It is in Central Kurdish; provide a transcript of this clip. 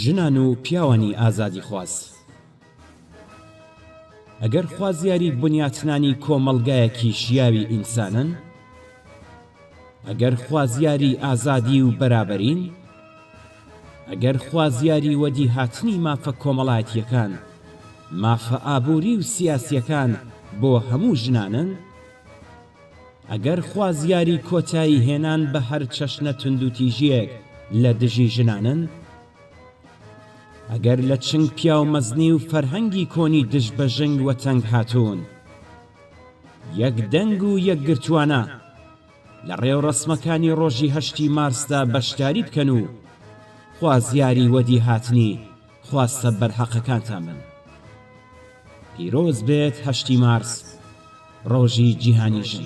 ژنان و پیاوانی ئازادیخواز ئەگەر خوازیاری بنیاتنانی کۆمەڵگایەکی شیاوی ئینسانن، ئەگەر خوازیاری ئازادی و بەرابەرین، ئەگەر خوازیاری وەدیهاتنی مافە کۆمەڵایەتییەکان، مافە ئابووری و سیاسییەکان بۆ هەموو ژنانن، ئەگەر خوازیاری کۆتایی هێنان بە هەر چەشنە توندوتیژییەک لە دژی ژنانن، ئەگەر لە چنگ پیاومەزنی و فەرهەنگی کۆنی دژ بە ژنگ وەتەنگ هاتوون، یەک دەنگ و یەکگرتووانە لە ڕێوڕەسمەکانی ڕۆژی هەشتی مارسدا بەشداری بکەن و خوازیاری وەدیهاتنی خواستە بەرهەقەکانتان بن. پیرۆز بێت هەشتی مارس، ڕۆژی جیهانی ژن.